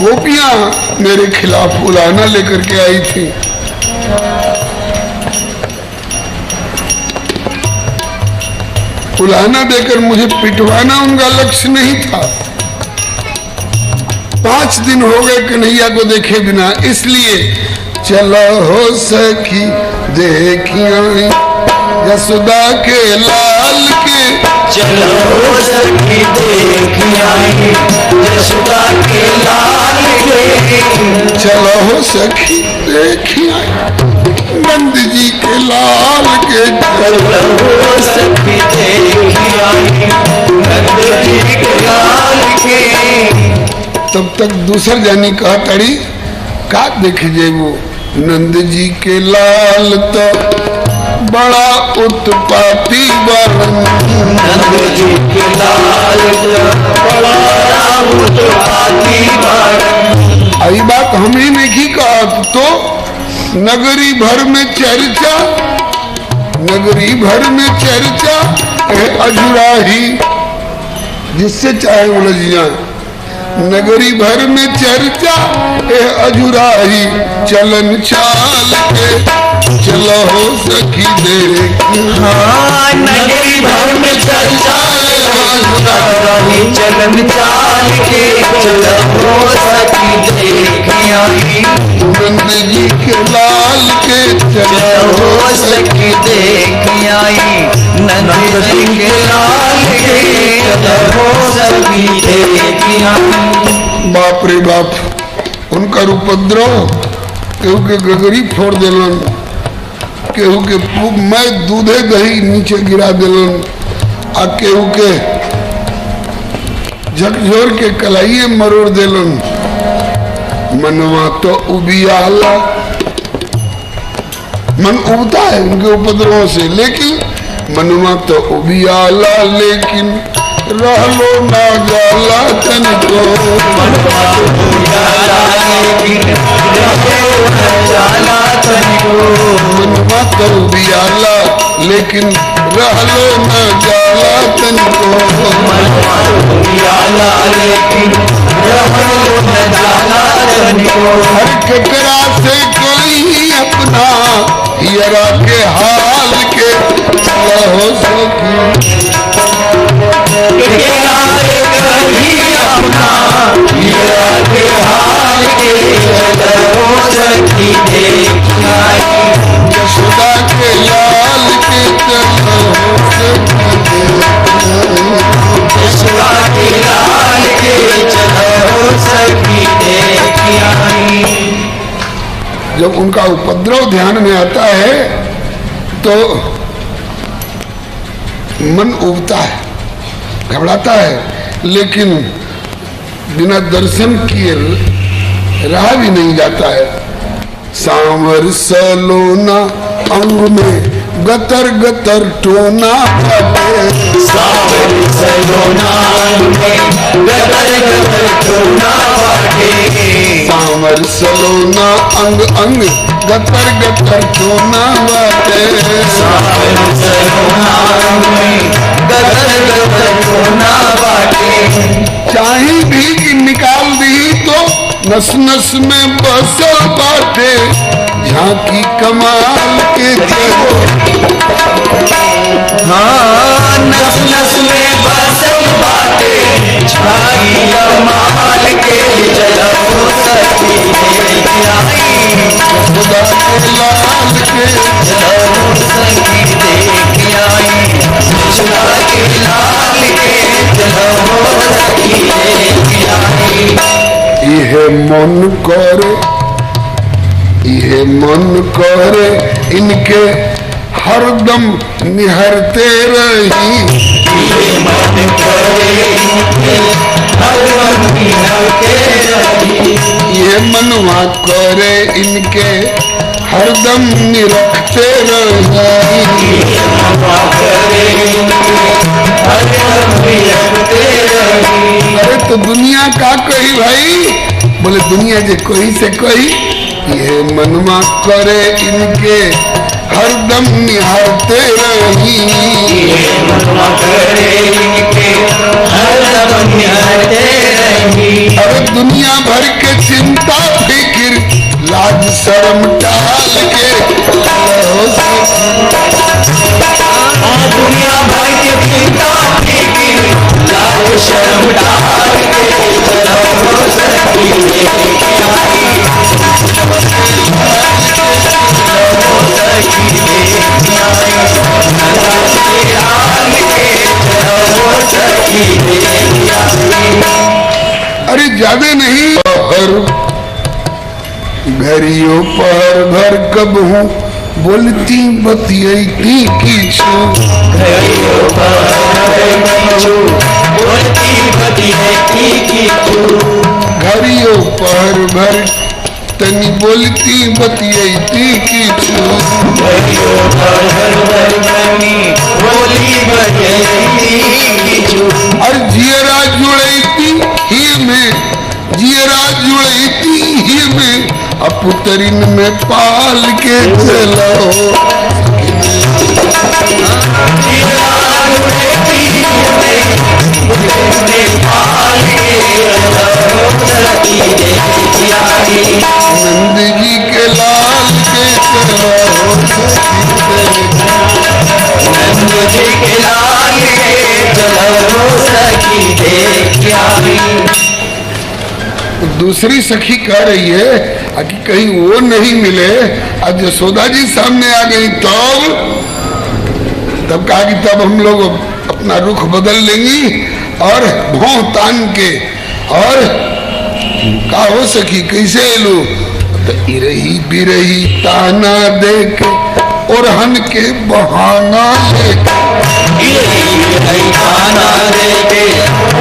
गोपियां मेरे खिलाफ उलाहना लेकर के आई थी। उलाहना देकर मुझे पिटवाना उनका लक्ष्य नहीं था। 5 दिन हो गए कन्हैया को देखे बिना, इसलिए चलो हो सखी देखिया यशोदा के लाल के, चलो सखी देखिया यशोदा के लाल के, चलो हो सखी देखिया नंद जी के लाल के, चलो सखी देखिया नंद जी के लाल के। तब तक दूसर जानी कहा तड़ी का देख जेबो नंद जी के लाल तो बड़ा उत्पाती बरन, नंद जी के लाल तो बड़ा उत्पाती बरन। आई बात हम ही नहीं कहा तो नगरी भर में चर्चा, नगरी भर में चर्चा अजुराही, जिससे चाहे उलझ जाए। नगरी भर में चर्चा ए अजुराही, चलन चाल के चलो हो सखी देख। हाँ, नगरी भर में चर्चा अजुराही, चलन चाल के चलो हो सखी देख आई। नंद जी के लाल के चलो हो सखी देख आई, नंद जी के लाल के चलो हो सखी देख आई। बाप रे बाप, उनका उपद्रव, केहू के गगरी फोड़ दिलन, केहू के मैं दूधे दही नीचे गिरा दिलन, आ केहू के झकझोर के कलाइए मरोड़ दिलन। मनवा तो उबियाला, मन उबता है उनके उपद्रवों से, लेकिन मनवा तो उबियाला, लेकिन रहलो ना जाला तनिको, मनवा तो उबियाला लेकिन रहलो ना जाला तनिको, मनवा तो उबियाला लेकिन रहलो ना जाला तनिको, मनवा तो उबियाला लेकिन रहलो ना जाला तनिको। हर केकरा से कोई अपना हियरा के हाल के हो सखी, केकरा से कोई अपना हियरा के हाल के हो सखी देख आई। यशोदा के लाल के चलो हो सखी देख आई, यशोदा के लाल के चलो हो सखी देख आई। जब उनका उपद्रव ध्यान में आता है तो मन उबता है, घबराता है, लेकिन बिना दर्शन किए रहा भी नहीं जाता है। सांवर सलोना अंग में गतर गतर टोना बाटे, सांवर सलोना अंग में गतर गतर टोना बाटे, सांवर सलोना अंग अंग गतर गतर टोना बाटे, सांवर सलोना अंग में गतर गतर टोना बाटे। चाहे भी कि निकाल दी तो नस नस में बसल बाटे, झांकी कमाल के चलो। हाँ, नस नस में बसल बाटे, झांकी कमाल के चलो सखी देख आई। यशोदा के लाल के चलो सखी देख आई, यशोदा के लाल के चलो सखी देख आई। यह मन करे, यह मन करे इनके हरदम निहरते रही, ये मन करे इनके हरदम निहरते रही, ये मनवा करे इनके हरदम निरखते रही, ये मनवा करे इनके हरदम निरखते रही। अरे तो दुनिया का कही भाई, बोले दुनिया जे कोई से कोई, ये मनवा करे इनके हरदम निहारते निहारते रही। मनवा करे इनके हरदम निहारते रही। अरे दुनिया भर के चिंता फिक्र लाज शर्म टाल के दुनिया भर के चिंता फिक्र लाज शर्म टाल के चलो सखी देख आई, चलो सखी देख आई, नंद के चलो सखी देख आई। अरे ज्यादा नहीं हर घरियो पर घर कब हूँ बोलती बतियती किछु, घरियो पर किछु बोलती बतियती किछु, घरियो पर भर तनी बोलती बतियती किछु, घरियो पर भर तनी बोली बतियती किछु। और जियरा जुड़ैती ही में, जियरा जुड़ैती ही में अपुतरिन में पाल के चलो। जियरा जुड़ैती ही में पाल के चलो सखी देख आई, नंद जी के लाल के चलो सखी देख, नंद जी के लाल के चलो सखी देख आई। दूसरी सखी कह रही है कि कहीं वो नहीं मिले, आज यशोदा जी सामने आ गई तब तब कहा कि तब हम लोग अपना रुख बदल लेंगी और भौं तान के और का हो सखी कैसे लो, तो इरही बिरही ताना देख और हन के बहाना लेके, इरही बिरही ताना देके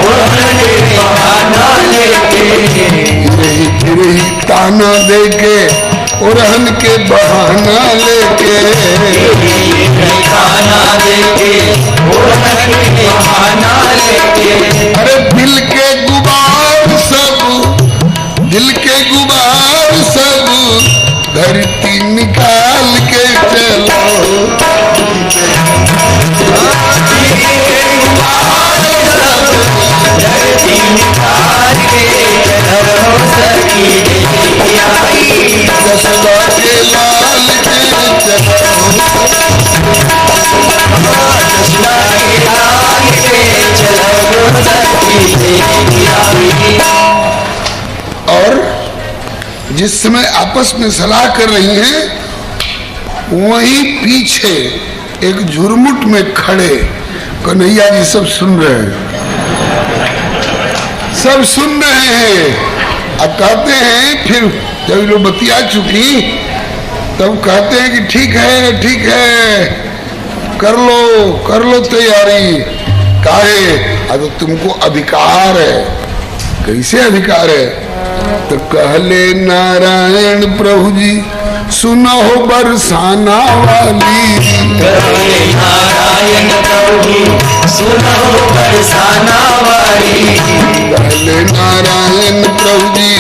और हन के बहाना लेके, इरही बिरही ताना देके और हन के बहाना लेके, इरही बिरही ताना देके और हन के बहाना लेके। अरे दिल के गुबार सब, दिल के गुबार सब धरती निकाल के चलो, धरती निकाल के चलो सखी देख आई, यशोदा के लाल के चलो, यशोदा के लाल के चलो सखी देख आई। और जिस समय आपस में सलाह कर रही हैं, वहीं पीछे एक झुरमुट में खड़े कन्हैया जी सब सुन रहे हैं, सब सुन रहे हैं। अब कहते हैं, फिर जब लोग बतिया चुकी तब कहते हैं कि ठीक है ठीक है, कर लो तैयारी। काहे? अब तुमको अधिकार है। कैसे अधिकार है? तो कहले नारायण प्रभु जी सुनो बरसाना वाली, कहले नारायण प्रभु जी सुनो बरसाना वाली, कहले नारायण प्रभु जी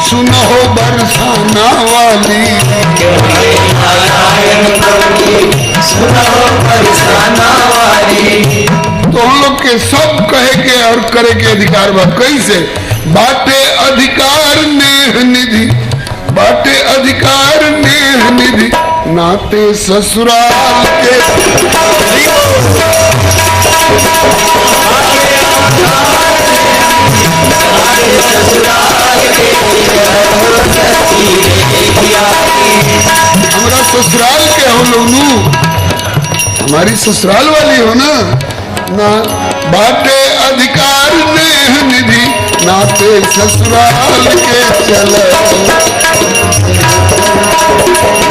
सुनो बरसाना वाली, कहले नारायण प्रभु जी सुनो बरसाना वाली। तो हम लोग के सब कहे के और करे के अधिकार बा। कैसे? बाटे अधिकार नेह निधि, बाटे अधिकार नेह निधि नाते ससुराल के, हमारा ससुराल के हो लोग, हमारी ससुराल वाली हो ना ना। बाटे अधिकार नेह निधि नाते ससुराल के चलो,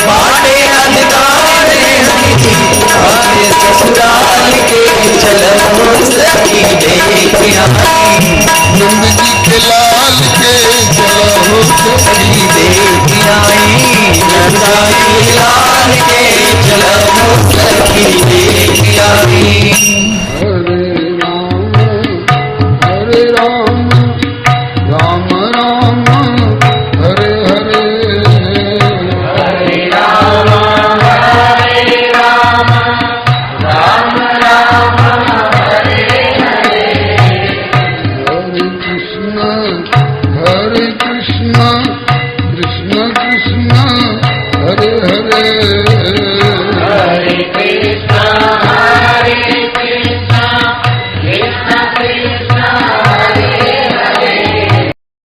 बाटे अधिकार नेह निधि नाते ससुराल के चलो सखी देख आई, नंद जी के लाल के चलो सखी देख आई, नंद के लाल के चलो सखी देख आई। हरे राम हरे राम राम राम हरे हरे, हरे राम हरे राम कृष्ण कृष्ण हरे हरे।